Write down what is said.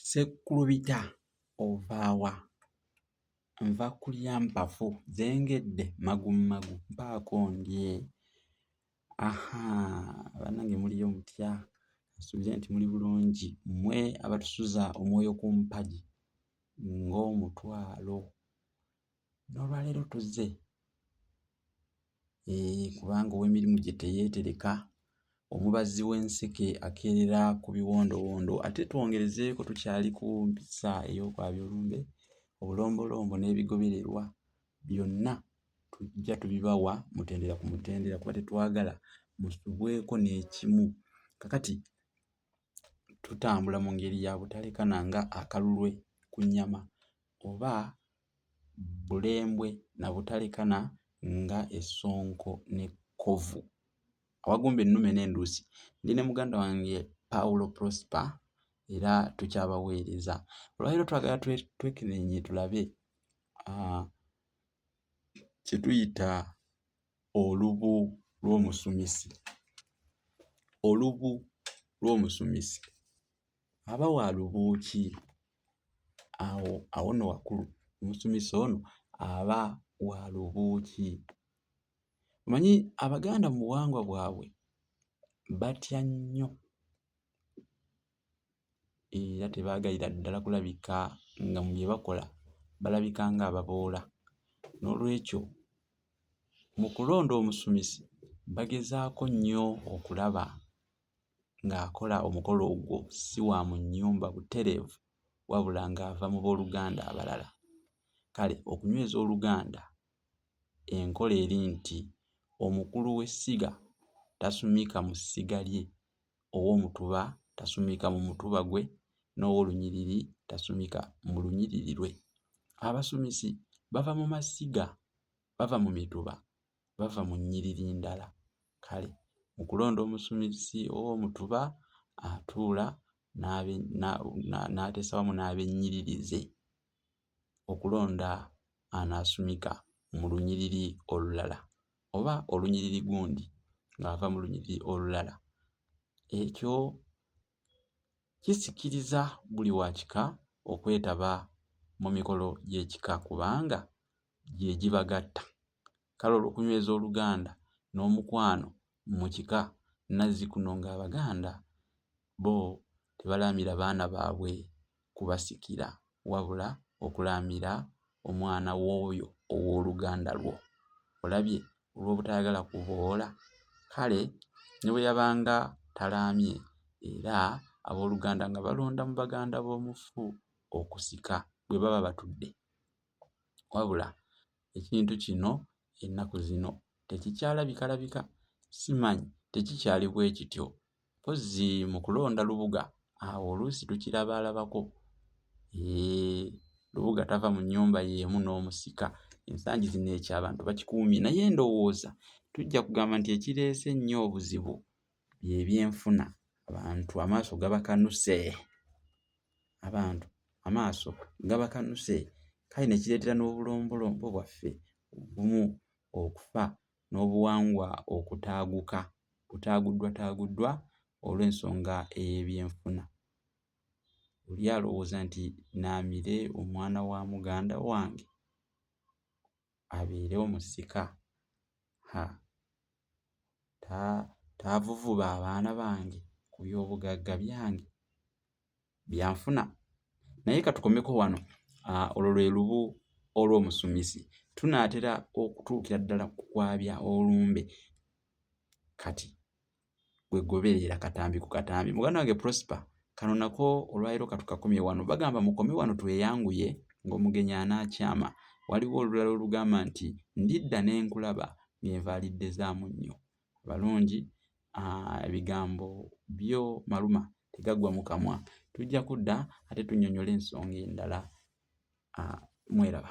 Ssekkulubita ova wa? Nva kulya mpafu zengedde magumagu mpaako ndye. Ahaa bannange muliyo mutya? Nsuubire nti muli bulungi mmwe abatusuza omwoyo ku mpagi ng'omutwalo. N'olwaleero tuzze eeh kubanga ow'emirimu gye teyeetereka, omubazzi w'enseke akeerera ku biwondowondo ate twongerezeeko tukyali ku mpisa ey'okwabya olumbe, obulombolombo n'ebigobererwa byonna tujja tubibawa mutendera ku mutendera kuba tetwagala musubweko n'ekimu. Kakati tutambula mu ngeri ya butalekana nga akalulwe ku nnyama oba bulembwe na butalekana nga essonko n'ekkovu. Awagumba ennume n'enduusi ndi ne muganda wange Paulo Prosper era tukyabaweereza. Olwaleero twagala twekeneenye tulabe kye tuyita olubu lw'omusumisi. Olubu lw'omusumisi aba wa lubu ki? Awo awo nno wakulu omusumisi ono aba wa lubu ki? Omanyi Abaganda mu buwangwa bwabwe batya nnyo era tebaagalira ddala kulabika nga mu bye bakola balabika ng'ababoola. Noolwekyo mu kulonda omusumisi bagezaako nnyo okulaba ng'akola omukolo ogwo si wa mu nnyumba butereevu wabula ng'ava mu booluganda abalala. Kale okunyweza oluganda enkola eri nti omukulu w'essiga tasumika mu ssiga lye, ow'omutuba tasumika mu mutuba gwe, n'ow'olunyiriri tasumika mu lunyiriri lwe. Abasumisi bava mu masiga, bava mu mituba, bava mu nnyiriri ndala. Kale mu kulonda omusumisi ow'omutuba atuula n'ateesa wamu n'ab'ennyiriri ze okulonda anaasumika mu lunyiriri olulala oba olunyiriri gundi ng'ava mu lunyiriri olulala. Ekyo kisikiriza buli wa kika okwetaba mu mikolo gy'ekika kubanga gye gibagatta. Kale olw'okunyweza oluganda n'omukwano mu kika nazzikuno ng'Abaganda bo tebalaamira baana baabwe kubasikira wabula okulaamira omwana w'oyo ow'oluganda lwo. Olabye olw'obutayagala kuboola? Kale ne bwe yabanga talaamye era abooluganda nga balonda mu baganda b'omufu okusika bwe baba batudde. Wabula ekintu kino ennaku zino tekikyalabikalabika, simanyi tekikyali bwe kityo. Mpozzi mu kulonda lubuga awo oluusi tukirabalabako. Eeh, lubuga tava mu nnyumba y'emu n'omusika. Ensangi zino ekyo abantu bakikuumye naye ndowooza tujja kugamba nti ekireese ennyo obuzibu bye byenfuna. Abantu amaaso gabakanuse. Abantu amaaso gabakanuse kale ne kireetera n'obulombolombo bwaffe obumu okufa n'obuwangwa okutaaguka, butaaguddwataaguddwa olw'ensonga ey'ebyenfuna. Oli alowooza nti nnaamire omwana wa muganda wange abeere omusika? Ha, taavuvuba abaana bange ku byobugagga byange byanfuna? Naye katukomeko wano, olwo lwe lubu olw'omusumisi. Tunaatera okutuukira ddala ku kwabya olumbe. Kati gwe goberera katambi ku katambi. Muganda wange Prosper, kano nako olwaleero katukakomye wano. Bagamba mukome wano tweyanguye ng'omugenyi anaakyama. Waliwo olulala olugamba nti ndidda ne nkulaba ng'envaalidde za munnyo. Abalungi ebigambo byo maluma tegaggwa mu kamwa. Tujja kudda ate tunnyonnyole ensonga endala. Mweraba.